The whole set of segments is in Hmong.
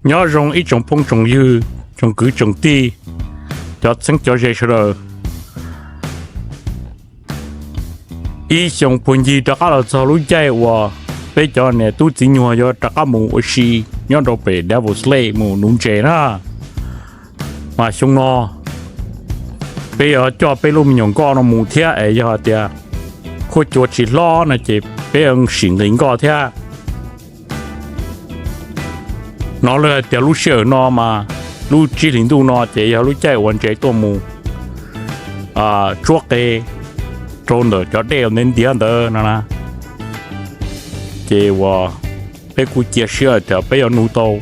Nyob zoo ib tsoom phooj tsoom ywg, tsoom kwv tsoom tij, cov txheeb cov ze sawv daws. Ib xyoo puag ncig rov qab los txog lub caij uas peb cov niam tub txiv nyuag yuav rov qab mus ua si nyob rau pem Devil's Lake mus nuv ntses na. Mas xyoo no peb yuav coj peb lub me nyuam nkoj no mus thiab es yog hais tias huab cua tsis hlob no ces peb sim nqis nkoj thiab. Hnov lawv hais tias lub sij hawm no mas lub tsib hlis ntuj no ces yog lub caij uas ntses tuaj mus tsuab qe rau ntawm cov dej uas ntiav ntiav ntawd no na. Ces uas peb kuj cia siab tias peb yuav nuv tau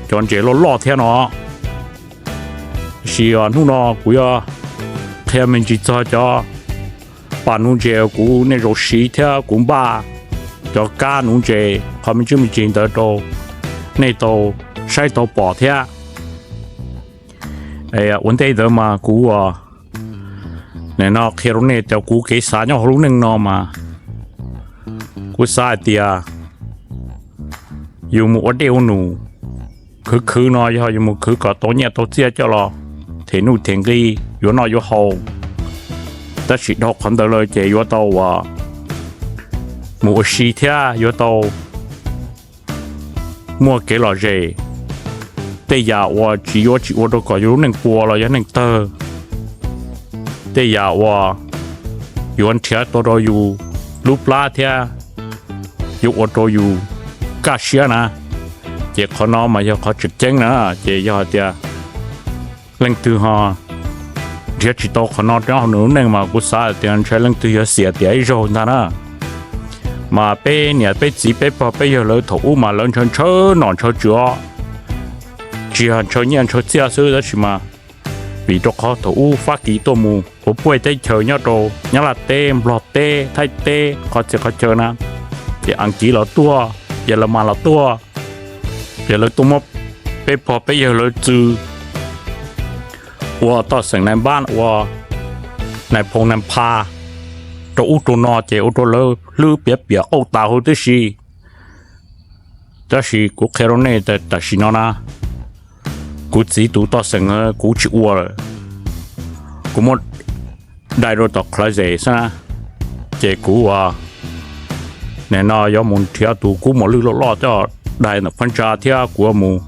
cov ntses loj loj thiab no. Tiam sis hnub no kuv yuav qhia me ntsis txog cov pas nuv ntses kuv niaj zaus siv thiab kuv npaj cov kab nuv ntses qhov me ntsis me ntsis ntawd rau nej tau saib tau pom thiab. Ua ntej ntawd mas kuv nim no qhia rau nej tias kuv kev xav nyob hauv lub neej no mas kuv xav hais tias yus mus ua dej ua num khwv khwv no yog yus mus khwv kom tau nyiaj tau txiaj coj los them nuj them nqi yuav noj yuav haus. Tab sis dhau qhov ntawd lawm ces yuav tau mus ua si thiab yuav tau muaj kev lom zem. Tej yam uas tsis yuav tsis ua rau kom yus lub neej puas los yog neej tawg, tej yam uas yuav nrhiav tau rau yus lub plab thiab yuav ua rau yus kaj siab na, ces qhov no mas yog qhov tseem ceeb na. Ces yog hais tias leej twg ho nrhiav tsis tau qhov no rau hauv nws lub neej mas kuv xav tias ntshai leej twg yuav xiam tias ib zaug ntag na. Mas peb niam peb txiv peb pog peb yawg lawv thaum ub mas lawv ntshaw ntshaw nom ntshaw tswv os, tsis yog ntshaw nyiaj ntshaw txiaj xwb tab sis mas vim rau qhov thaum ub Fab Kis tuaj mus puas puaj teb chaws nyob rau Nyab Laj teb, Nplog teb, Thaib teb, qhov txhia qhov chaw na, ces Askiv los tuaj, Yelemas los tuaj, ces lawv tuaj muab peb pog peb yawg lawv txwv ua toj xeem nais npab, ua nais phoo nais pha rau ub rau no ces ua rau lawv hlwb piav piam qauj tas huv tib si. Tab sis kuv qhia rau nej tam sim no na, kuv txiv tus toj xeem kuv tsis ua lawm, kuv muab dai rau tom closet xwb na. Ces kuv nim no yuav mus nrhiav tus kub mos lwj loj loj coj dai ntawm phab ntsa thiab kuv yuav mus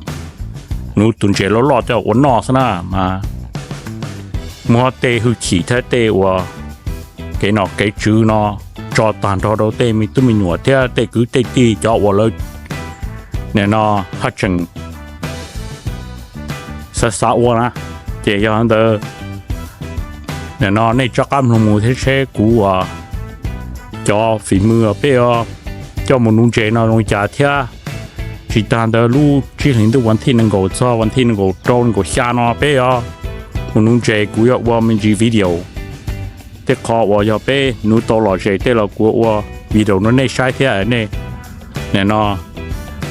nuv tus ntses loj loj coj ua noj xwb na mas muab tej hwj chim thiab tej uas kev nom kev tswv no tso tag nrho rau tej me tub me nyuam thiab tej kwv tej tij cov uas lawv nim no haj tseem xav xav ua na. Ces yog li ntawd nim no nej rov qab mloog mus thiab seb kuv cov fim mws peb yuav coj mus nuv ntses no zoo li cas thiab. Tsis tag ntawd lub tsib hlis ntuj vas thij nees nkaum txog vas thij nees nkaum rau nees nkaum xya no peb yuav mus nuv ntses, kuv yuav ua me ntsis video. Tej qho uas yog peb nuv tau lom zem tej los kuv ua video rau nej saib thiab nej nim no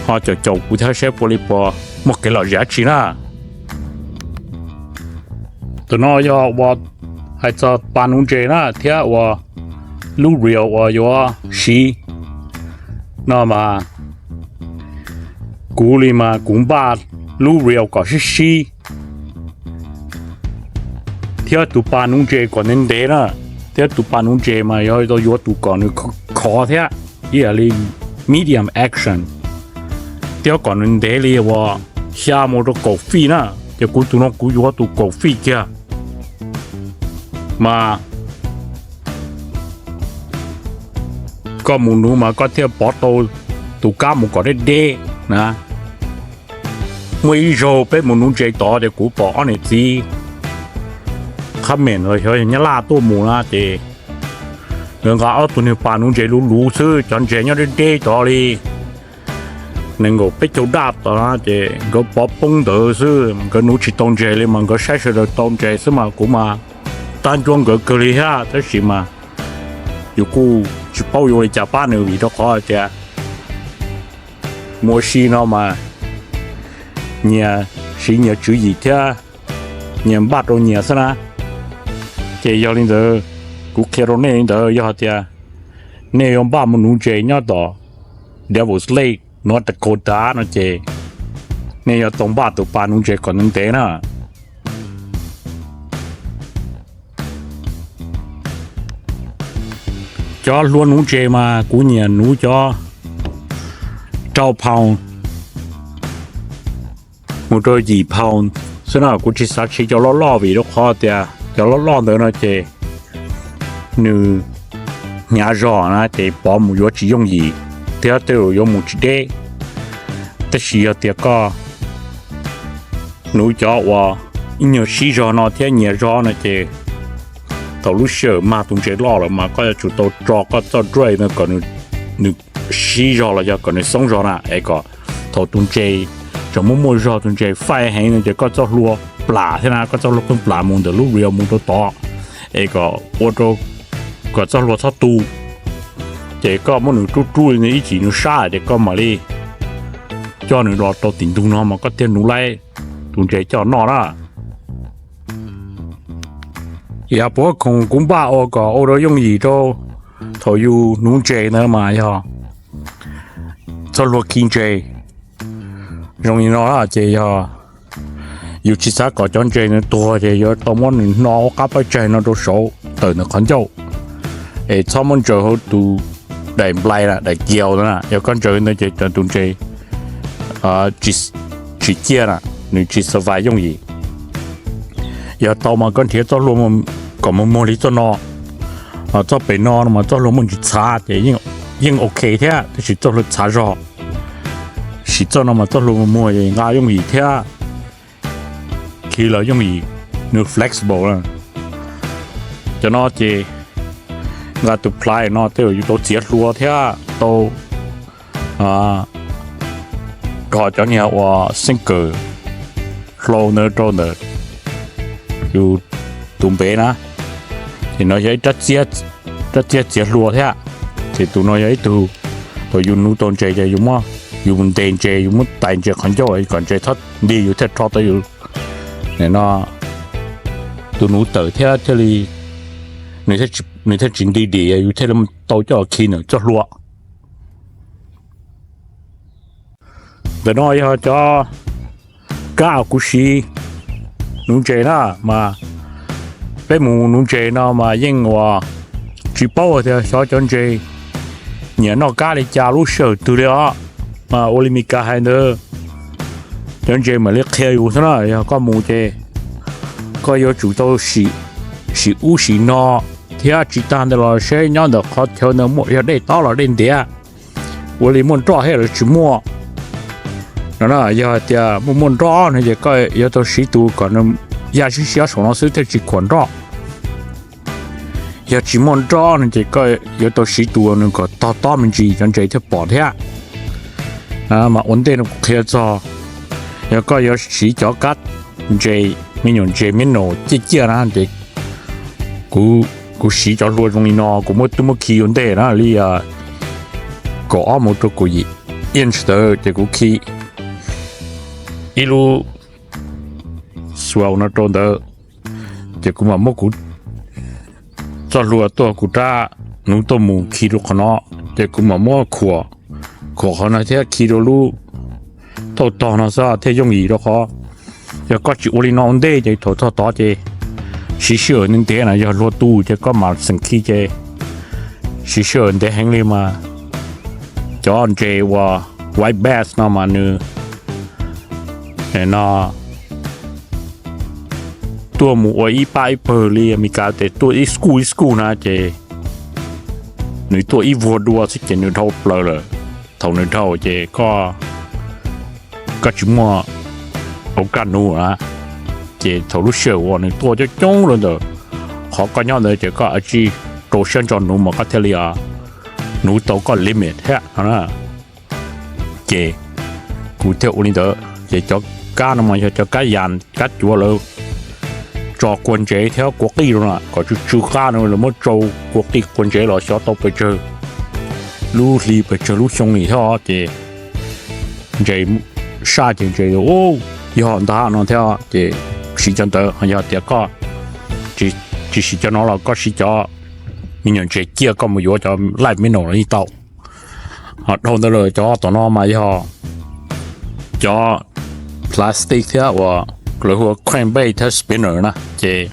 ho caum caum kuv thiab saib puas li puas muaj kev lom zem dab tsi na. Tam no yog ua hais txog pas nuv ntses na thiab ua lub reel uas yuav siv no mas kuv li mas kuv npaj lub reel kom sib sib thiab tus pas nuv ntses kom ntev ntev na, thiab tus pas nuv ntses mas yog tau yuav tus kom nws khov thiab ib yam li medium action, thiab kom nws ntev li uas xya mus rau kaum feet na. Ces kuv tus no kuv yuav tus kaum feet kiag mas koj mus nuv mas koj thiaj pov tau tus kab mus kom deb deb na. Muaj ib zaug peb mus nuv ntses tod ces kuv pom ob niam txiv qhab meem los xyov yog Nyab Laj tuaj mus na ces nkawd nqa ob tug niag pas nuv ntses luv luv xwb, cov ntses nyob deb deb tod li nees nkaum peb caug daj tod na, ces nkawd pov poob ntawd xwb, nkawd nuv tsis tau ntses li mas nkawd saib sawv daws tau ntses xwb mas kuv mas tab ncuab nkawd kawg li thiab. Tab sis mas yus kuj tsis paub yuav ua li cas pab nws vim rau qhov tias mus ua si no mas nyias siv nyias tswv yim thiab nyias npaj rau nyias xwb na. Ces yog li ntawd, kuv qhia rau nej li ntawd, yog hais tias nej yuav npaj mus nuv ntses nyob tom Devil's Lake, North Dakota no ces Nej yuav tau npaj tus pas nuv ntses kom ntev ntev na. Cov hlua nuv ntses mas kuv nyiam nuv cov rau pound mus rau yim pound xwb na. Kuv tsis xav siv cov loj loj vim rau qhov tias cov loj loj ntawd no ces nws hnyav zog na ces pov mus yuav tsis yooj yim thiab tej zaum yuav mus tsis deb. Tab sis yog tias koj nuv cov uas ib nyuag sib zog no thiab nyias zog no ces thaum lub sij hawm mag tus ntses loj lawm mas koj yuav tsum tau tso koj txoj dry no kom nws sib zog los yog kom nws xoob zog na es kom thaum tus ntses tseem muaj muaj zog, tus ntses faij heev no ces koj txoj hlua plam thiab na, koj txoj hlua pheej plam mus ntawm lub reel mus rau tod es kom ua rau kom txoj hlua txhob tu. Ces koj muab nws rub rub li ib chim nws sab ces koj mam li coj nws los rau tim ntug no mas koj thiaj nuv laib tus ntses coj noj na. Yog puav khoom kuv npaj ua kom ua rau yooj yim rau thaum yus nuv ntses ntawd mas yog txoj hlua khi ntses zoo li no na ces yog yus tsis xav kom cov ntses nws tuag ces yuav tau muab nws hno ua qab pawg tsaig no rau saud tawm ntawm qhov ncauj es txhob muab ntsaws hauv tus daim nplai na, daim kiau na. Yog koj ntsaws ntawd ces tus ntses tsis ciaj na, nws tsis survive yooj yim. Yog tau mas koj nrhiav txoj hlua kom muag muag li txoj no, txoj pem no no mas txoj hlua muaj ntsis txhav ces yeej ok thiab, tab sis txoj hlua txhav zog. Siv txoj no mas txoj hlua muag muag nqa yooj yim thiab khi los yooj yim, nws flexible na. Cov no ces nqa tus pliers no tej zaum yus tau txiav hlua thiab tau dhos cov niag uas sinker hlau ntawd rau ntawm yus tus npev na. Ces no yog ib rab txiab txiav hlua thiab. Ces tus no yog ib tug thaum yus nuv tau ntses ces yus mus ntes ntses, yus muab tais ntses qhov ncauj kom ntses txhob nti yus thiaj rho tau yus no tus nuv tawm thiab thiaj li nws thiaj tsis nti dim yus thiaj li tau coj khi ntawm txoj hlua. Ntawm no yog cov kab kuv siv nuv ntses na, mas peb mus nuv ntses no mas yeej uas tsis paub tias xyov cov ntses nyiam noj kab li cas lub sij hawm twg li os. Mas ua li Mes Kas hais ntawd, cov ntses mam li qhia yus xwb na. Yog koj mus ces koj yuav tsum tau sim ub sim no thiab tsis tag ntawd los seb nyob ntawm qhov chaw ntawd muaj yog dej tob los dej ntiav, ua li muaj nroj thiab los tsis muaj no. Yog hais tias muaj muaj nroj no ces koj yuav tau siv tus kom nws ya siab siab saum no xwb thiaj tsis khuam nroj. Yog tsis muaj nroj no ces koj yuav tau siv tus nws kom tog tob me ntsis cov ntses thiaj pom thiab. Mas ua ntej no kuv qhia txog, yog koj yuav siv cov kab ntses me nyuam ntses me nyuam ciaj ciaj na ces kuv siv cov hlua zoo li no, kuv muab twb muab khi ua ntej na li kaum ob mus rau kaum yim inch ntawd ces kuv khi ib lub swell no rau ntawd, ces kuv mam muab kuv txoj hlua tuaj kuv rab nuv tuaj mus khi rau qhov no, ces kuv mam muab khuam, khuam qhov no thiab khi rau lub tauj tog no xwb thiaj yooj yim rau qhov. Yog koj tsis ua li no ua ntej ces thaum txog tod ces siv sij hawm ntev ntev na, yog hlua tu ces koj mam xeem khi ces siv sij hawm ntev heev li mas. Cov ntses uas white bass no mas nws no tuaj mus ua ib pab ib pawg li Amelikas tes tuaj ib skuj ib skuj na ces nws tuaj ib vuag dua xwb ces nws dhau plaws lawm. Thaum nws dhau ces koj tsis muaj au kaj nuv na, ces thaum lub sij hawm uas nws tuaj coob coob rau ntawm qhov koj nyob ntawd ces koj tsij rau siab ntso nuv mas koj thiaj li nuv tau koj limit thiab no. Ces kuv thiaj ua li ntawd ces cov kab no mas yog cov kab yas kab cuav lawv tso kua ntsev thiab kua qij rau na kom tsw tsw qab no lawv muab tsau kua qij kua ntsev los xyov tau pes tsawg lub hli pes tsawg lub xyoo li thiab ces ntses saj ces ntses yog ntag no thiab ces siv cov ntawd. Yog tias koj tsis siv cov no los koj siv cov me nyuam ntses ciaj koj mus yuav cov live mineral los yeej tau. Ho dhau ntawd lawm cov tom no mas yog cov plastic thiab uas lawv hu ua crankbait thiab spinner na ces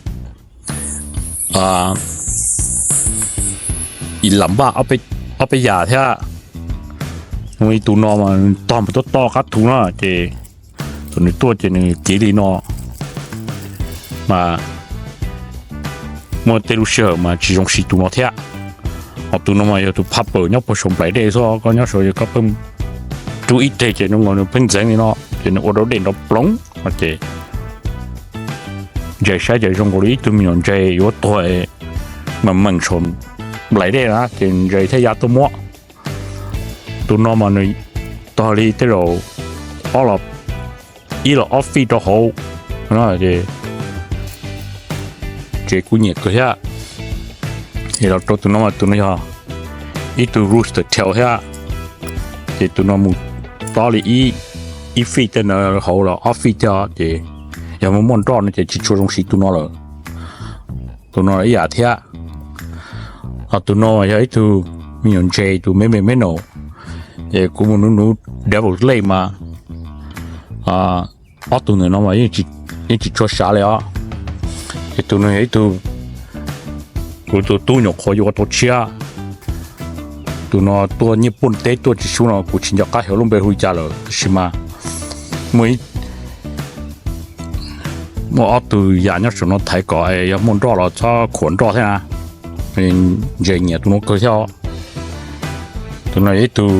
lam npaj ob peb yam thiab. Ib tug no mas nws tog mus tuaj toj qab thu na ces thaum nws tuaj ces nws kiv li no mas muaj tej lub sij hawm mas tsis zoo siv tus no thiab. Ho tus no mas yog tus popper nyob puag saum nplaim dej xwb, koj nyob saud yog koj pheej rub ib teg ces nws pheej ntxeev li no ces nws ua rau dej nrov ploov no ces ntses saib ces zoo nkaus li ib tug me nyuam ntses yuav tuag meem meem saum nplaim dej na ces ntses thiaj ya tuaj muab. Tus no mas nws tog li tej zaum ob los ib los ob feet rau hauv no ces ntses kuj nyiam kawg thiab. Ces los rau tus no mas tus no yog ib tug rooster tail thiab ces tus no mus tob li ib feet tej ntawd hauv los ob feet thiab ces yog muaj muaj nroj no ces tsis tshua zoo siv tus no lawm. Tus no ib yam thiab. Ho tus no yog ib tug me nyuam ntses tus me me me no ces kuv mus nuv nuv Devil's Lake mas ob tug ntawm no mas yeej tsis tshua sav li os. Ces tus no yog ib tug kuv tus tub nyuam qhuav yuav tau tshiab. Tus no tuaj nyiaj puj teb tuaj tsis sub no kuv tsis nco qab xyov lub npe hu li cas lawm tab sis mas muaj muaj ob tug yam nyob saum no thaiv kom yog muaj nroj los txhob khuam nroj thiab na. Ntses nyiam tus no kawg thiab os. Tus no yog ib tug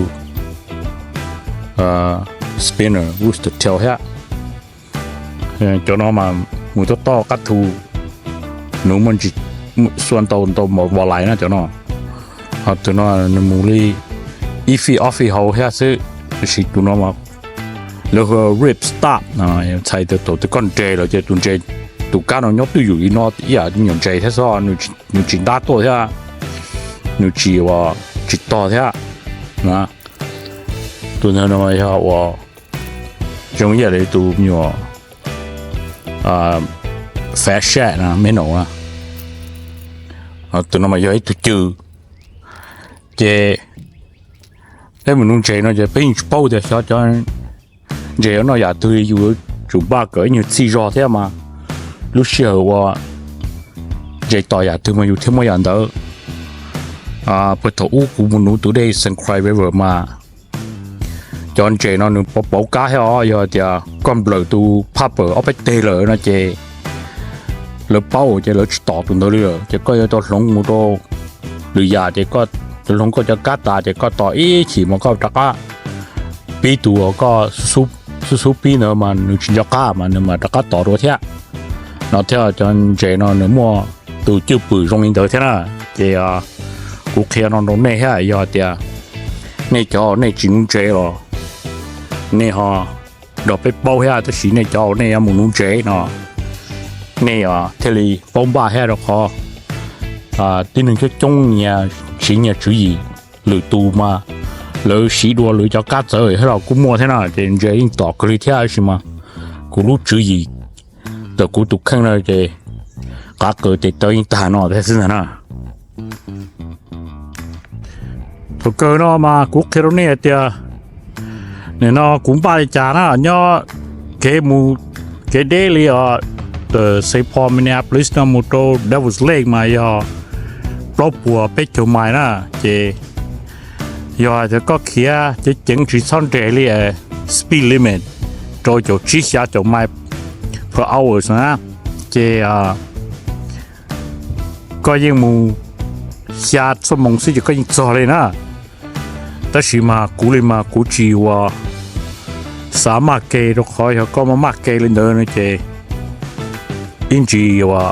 spinner rooster tail thiab. Cov no mas mus tuaj toj qab thu, nws muaj ntsis xua ntau ntau mos vas lais na cov no. Ho tus no nws mus li ib feet ob feet hauv thiab xwb, tab sis tus no mas lawv hu ua rip stop, txhais tau tias koj nres lawm ces tus ntses, tus kab no nyob twj ywm li no ib yam me nyuam ntses thiab xwb, nws tsis ntab tuaj thiab, nws tsis, tsis tog thiab. Tus ntawd no yog ua zoo ib yam li tus me nyuam fat shark na, me no na. Tus no mas yog ib tug cw. Ces peb mus nuv ntses no ces peb yeej tsis paub tias xyov cov ntses no yam twg li, yus yuav tsum npaj kom ib nyuag txhij zog thiab mas lub sij hawm uas ntses tom yam twg mas yus thiaj muaj yam ntawd. Puag thaum ub kuv mus nuv tus dej Saint Croix River mas cov ntses no nws pauv pauv kab thiab os, yog tias koj nplawm tus popper ob peb teg lawm no ces lawv paub ces lawv tsis tom tus ntawd li lawm, ces koj yuav tau hloov mus rau lwm yam, ces hloov koj cov kab tas ces koj tos ib chim mas koj rov qab pib tus uas koj xub xub pib ntawd mas nws tsis nco qab mas nws mam rov qab tom dua thiab. No thiab cov ntses no nws muaj tus cwj pwm zoo li ntawd thiab na. Ces kuv qhia no rau nej thiab, yog tias nej cov nej tsis nuv ntses los nej ho nrog peb paub thiab, tab sis nej cov nej yuav mus nuv ntses no nej thiaj li paub npaj thiab, rau qhov tib neeg coob coob nyias siv nyias tswv yim. Lwm tus mas lawv siv dua lawv cov kab txawv thiab los kuj muaj thiab na, ces ntses yeej tom kawg li thiab, tab sis mas kuv lub tswv yim ntawm kuv tus kheej na ces qav qaws tes taw yeej tag no thiab xwb ntag na. Thaum kawg no mas kuv qhia rau nej hais tias nim no kuv npaj li cas na, nyob kev mus kev deb li os, Saint Paul Minneapolis no mus rau Devil's Lake mas yog plaub puas peb caug mais na. Ces yog hais tias koj khiav ceev ceev tsis txhob nres li speed limit rau caum tsib xya caum mais per hours na, ces koj yeej mus xya xuab moos xwb ces koj yeej txog li na. Tab sis mas kuv li mas kuv tsis ua xav maj ke, rau qhov yog koj maj maj ke li ntawd no ces ib ntsis ua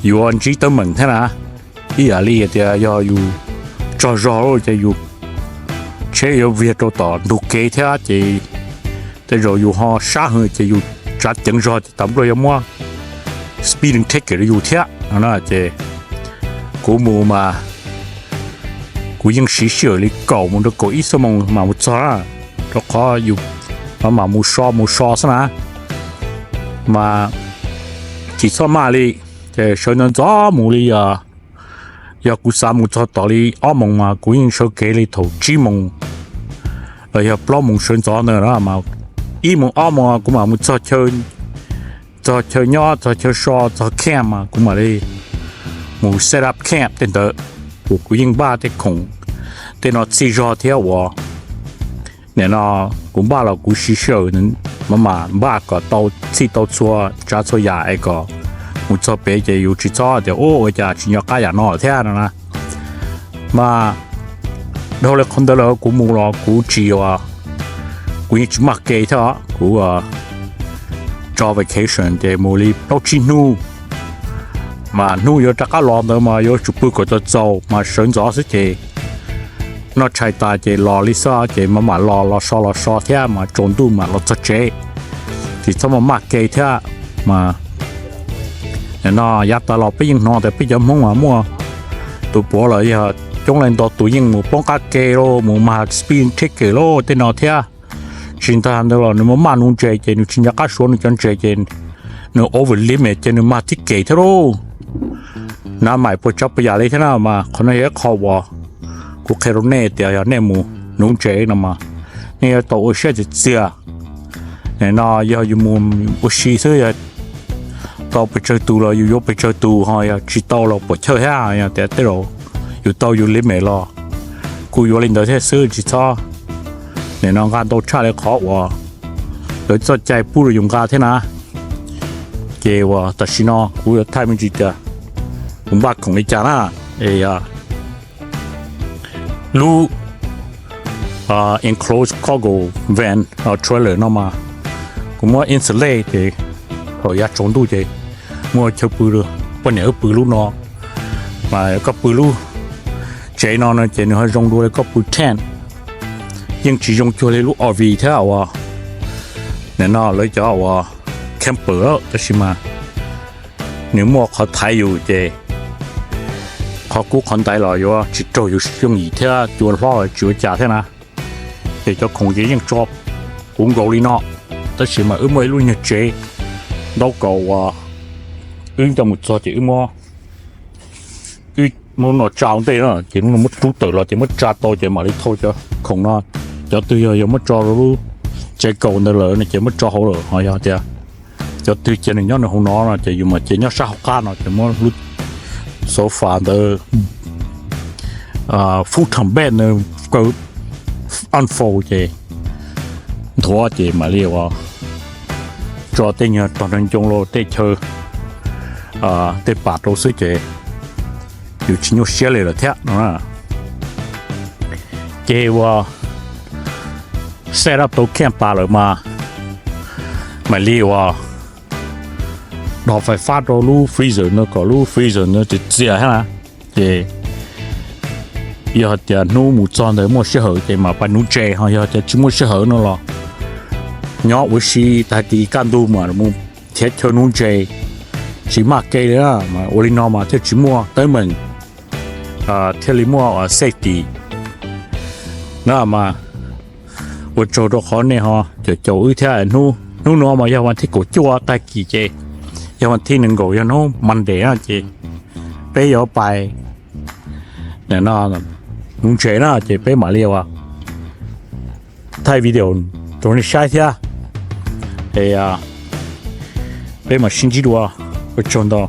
yuav ntsib teeb meem thiab na. Ib yam li tias yog yus tsaug zog ces yus tsheb yuav viag rau tom ntug kev thiab ces tej zaum yus ho sab heev ces yus tsav ceev zog ces tas npluaj yuav muab speeding ticket rau yus thiab no na. Ces kuv mus mas kuv yeej siv sij hawm li kaum mus rau kaum ib xuab moos mam mus txog na, rau qhov yus mam mus so mus so xwb na, mas tsis txhob maj li. Ces sawv ntxov ntxov mus li, yog kuv xav mus txog tom li ob moos mas kuv yeej sawv kev li thaum tsib moos los yog plaub moos sawv ntxov ntawd na mas ib moos ob moos kuv mam mus txog chaw nyob, txog chaw so, txog camp mas kuv mam li mus set up camp tej ntawd. Kuv yeej npaj tej khoom tej no txhij zog thiab uas nim no kuv npaj los kuv siv sij hawm mam mam npaj kom tau txhij tau txhua tsav txhua yam es kom mus txog pem ces yus tsis txhob tias ua cas tsis nco qab yam no thiab no na. Mas dhau li qhov ntawd lawm kuv mus los kuv tsis, kuv yeej tsis maj ke thiab, kuv tso vacation ces mus li plaub tsib hnub mas hnub yuav rov qab los ntawd mas yuav tsum pw kom txaus txaus mas sawv ntxov xwb ces noj tshais tas ces los li xwb ces mam mam los, los so los so thiab mas tsaus ntuj mam los txog tsev, tsis txhob maj maj ke thiab. Mas nim no yav tas los peb yeej hnov tias peb cov Hmoob mas muaj tus puav los yog coob leej ntau tus yeej mus poob qab ke lauj, mus mag speeding ticket lauj tej no thiab. Tsis tas ntawd los nws mus maj nuv ntses ces nws tsis nco qab suav nws cov ntses ces nws over limit ces nws mag ticket thiab lauj. Nav maim puas tsav puas yam li thiab na mas qhov no yog ib qho uas kuv qhia rau nej tias yog nej mus nuv ntses no mas nej yuav tau ua siab txias txias. Nim no yog yus mus ua si xwb, yog tau pes tsawg tus los yus yuav pes tsawg tus, ho yog tsis tau los puas chawj thiab, yog tias tej zaum yus tau yus limit los kuj yuav li ntawd thiab xwb, tsis txhob nim no nqa ntau tshaj li qhov uas lawv txoj cai pub rau yus nqa thiab na. Ces uas tam sim no kuv yuav thaij me ntsis tias kuv npaj khoom li cas na. Es lub enclosed cargo van trailer no mas kuv muab insulate ces thaum yav tsaus ntuj ces muaj chaw pw, poj niam wb pw lub no. Mas koj pw lub tsev no no ces nws ho zoo dua li koj pw tent, yeej tsis zoo cuag li lub R V thiab uas nim no lawv cov uas camper, tab sis mas nws muaj qhov thaiv yus ces qhov kub qhov ntaiv los yuav tsis raug yus xyooj yim thiab cua hlob los tsis ua cas thiab na. Ces cov khoom ces yeej tso puv nkaus li no, tab sis mas wb muaj ib lub nyuag tsev ntaub kaus uas wb coj mus txog ces wb muab, wb muab no tsa ua ntej na, ces lub no muab rub tawm los ces muab tsa tau ces mam li thau cov khoom no. Cov twg yog yog muab tso rau lub tsev kaus ntawd lawm no ces muab tso hauv lawm, ho yog tias cov twg cia nws nyob nws hauv no no ces yus mam cia nyob sab hauv qab no ces muab lub sofa ntawd futon bed ntawd kaw unfold ces nthuav ces mam li uas tso tej nyuag tog nrog ncoo los tej chaw tej pam rau xwb ces yus tsis nyuaj siab li lawm thiab no. Ces uas set up tau camp tas lawm mas mam li uas do fais fab rau lub freezer no kom lub freezer no txias txias thiab na. Ces yog hais tias hnub mus txog ntawd muaj sij hawm ces mam pais nuv ntses, ho yog tias tsis muaj sij hawm no los nyob ua si tag kis kaj ntug mas mus nrhiav chaw nuv ntses, tsis maj ke li na. Mas ua li no mas thiaj tsis muaj teeb meem, thiaj li muaj safety na. Mas ua tsaug rau qhov nej ho caum caum wb thiab. Hnub no mas yog vas thib kaum cuaj tag kis ces yog vas thib nees nkaum yog hnub Monday na ces peb yuav pais nuv ntses na ces peb mam li uas thaij video rau nej saib thiab. Es peb mam sib ntsib dua, ua tsaug ntau.